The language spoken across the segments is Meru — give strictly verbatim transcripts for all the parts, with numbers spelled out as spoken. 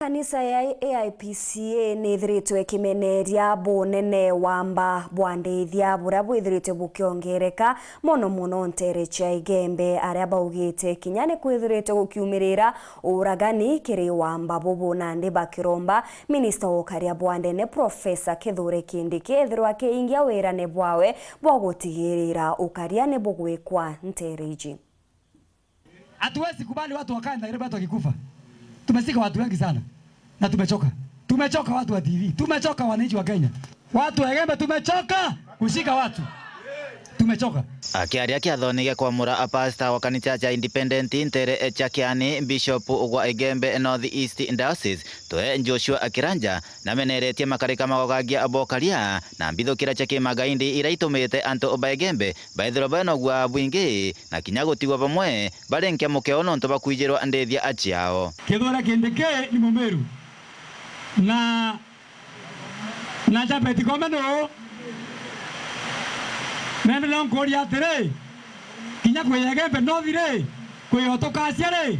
Kanisa ya A I P C A ni ithiritwe ikimeneria bunene wa mba bwa ndithia buria bwithiritwe bukiongereka mono mono nteere cia Igembe, aria baugite kinya ni kwithiritwe gukiumirira uragani kiri wa mba bubu, nandi bakiromba minista wa ukaria bwa ndene Professor Kithure Kindiki ethirwa akiingia wirane bwawe bwa gutigirira ukaria ni bugwikwa nteere iji. Hatuwezi kubali watu wakae Nairobi watu wakikufa. Tumesika watu wengi sana. Na tumechoka. Tumechoka watu wa T V. Tumechoka wananchi wa Kenya. Watu wa Igembe tumechoka kushika watu. Tumechoka. Akiaria kiathoni gia kwamura apasta wa kanisa cia Independent nteere cia Kiani, Bishop wa Igembe North East Diocese, Twe Joshua Akiranja, nameneretie makarika ma gugagia bokaria na mbithukira cia kimagaindi iria itumite antu ba Igembe baithirwa bena ugua bwingi na kinya gutigwa bamwe bari nkia mukeo nontu bwa kwijirwa ndithia ciao. Kithure Kindiki ni Mumiru na, na Japhet Koome nuu? Neendelee nkuuria atiri, kinya kwi Igembe North ri, kwi o tukacia ri,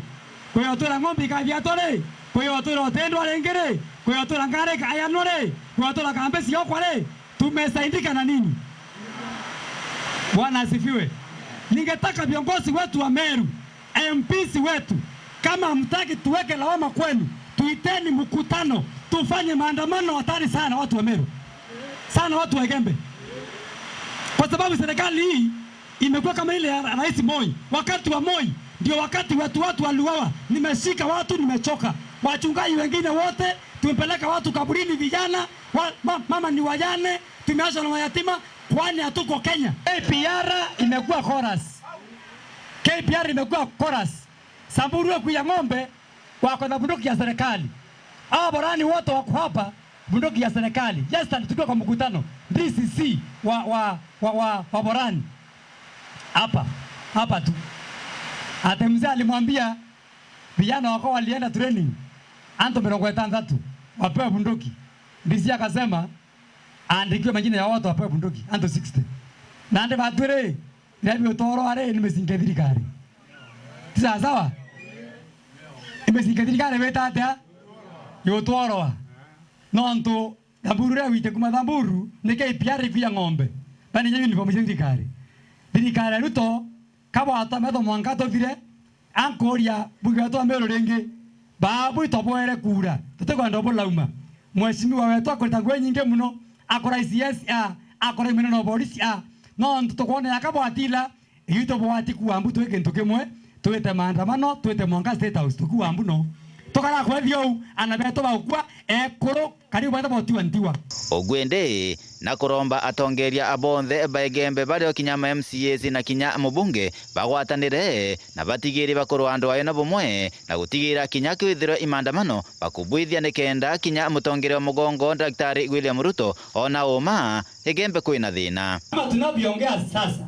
kwi o twira ng'ombe ikathiatwa ri, kwi o twira utindwa ringi ri, kwi o twira ngari ikayanwa ri, kwi o twira kambi ciokwa ri, tumesaidika na nini? Bwana asifiwe. Ningetaka viongozi wetu wa Meru, M Ps wetu, kama hamtaki tuweke lawama kwenu, tuiteni mkutano, tufanye maandamano hatari sana, watu wa Meru, sana watu wa Igembe, kwa sababu serikali hii imekuwa kama ile ya Rais Moi. Wakati wa Moi ndio wakati watu, watu waliuawa. Nimeshika watu, nimechoka. Wachungaji wengine wote tumepeleka watu kaburini, vijana wa, ma, mama ni wajane, tumeachwa na mayatima, kwani hatuko Kenya? K P R imekuwa chorus. K P R imekuwa chorus. Samburu ekuya ng'ombe, wako na bunduki ya serikali. Hawa Borani wote wako hapa, bunduki ya serikali. Yesterday tukiwa kwa mkutano, D C C wa, wa, wa, wa, wa Borani. Hapa, hapa tu. Ate mzee alimwambia vijana wako walienda training, antu mirongo itantatu wapewe bunduki. D C akasema aandikiwe majina ya watu wapewe bunduki, antu sixty. Nandi batwire, ria biutorwa ri, ni micinge thirikari. Ti sawa sawa? Ni micinge thirikari wita atia? Yutworwa. Nontu Thamburu ria wite kuma Thamburu, ni K P R ikuya ng'ombe. Bani nya uniform cia thirikari. Thirikari ya Ruto, kabwata metho mwanka tuthire, ankuria bunge wetu wa Meru ringi, baabu itobwere kura, tutikwenda bulauma. Mheshimiwa wetu akurita ngugi nyingi muno, akora I C S a, akora imeneno borisi a, nontu tukwona yakabwatila, Ithu tubwati kuua mbu twi kintu kimwe, twite maandamano, twite mwanka State House, tukuua mbu no. Tukara kwethia uu, ana betu baukua, ekuru, karibu baita botiwa ntiwa. Ugu indi, na kuromba atongeria abonthe ba Igembe bario kinya ma M C As na kinya mubunge bagwatanire na batigiri bakurwa andu ayo na bumwe na gutigira kinya kwithirwa i maandamano bakubwithia nikenda kinya mutongeria wa mugongo Daktari William Ruto ona uma Igembe kwina thina. Kama tunavyoongea sasa,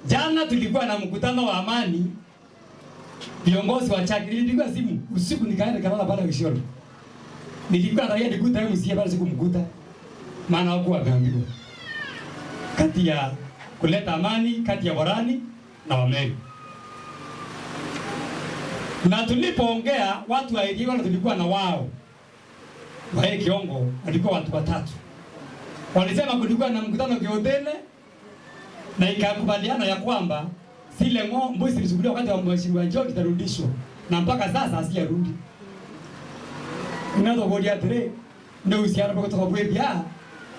Jana tulikuwa na mkutano wa amani, viongozi wa chaki. Nilipigwa simu usiku, nikaenda nikalala pale Isiolo. Nilikuwa nataka nikuta M C A pale, sikumkuta, maana hakuwa ameambiwa kati ya kuleta amani kati ya Borani na Wameru. Na tulipoongea, watu wa area wale tulikuwa na wao, wa hii kiongo walikuwa watu watatu. Walisema kulikuwa na mkutano Kiutene na ikakubaliana ya kwamba zile ngo-, mbuzi zilichukuliwa wakati wa Mheshimiwa Njoki zitarudishwa, na mpaka sasa hazijarudi. Unaweza kuuliza atiri, ni uhusiano bwa kutoka kwethia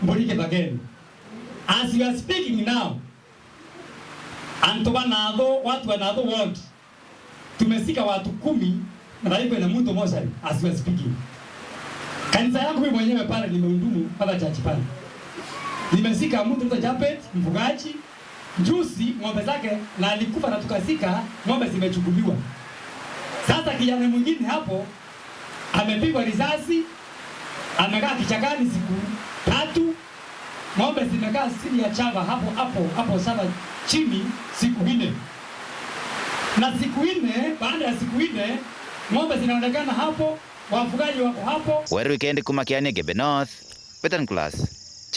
mburi kithageni. As we are speaking now, antu ba Nathu, watu wa Nathu ward, tumesika watu kumi na tayari kuna mtu moja as we are speaking. Kanisa yangu mimi mwenyewe pale nimehudumu hapa church pale. Nimesika mtu anaitwa Japhet, mfugaji, juzi ng'ombe zake na alikufa na tukasika, ng'ombe zimechukuliwa. Sasa kijana mwingine hapo amepigwa risasi, amekaa kichakani siku tatu, ng'ombe zimekaa chini ya shamba hapo, hapo, hapo shamba chini siku nne. Na siku nne, baada ya siku nne, ng'ombe zinaonekana hapo, wafugaji wako hapo. Weru Weekend kuma Kiania Igembe North, Western Class.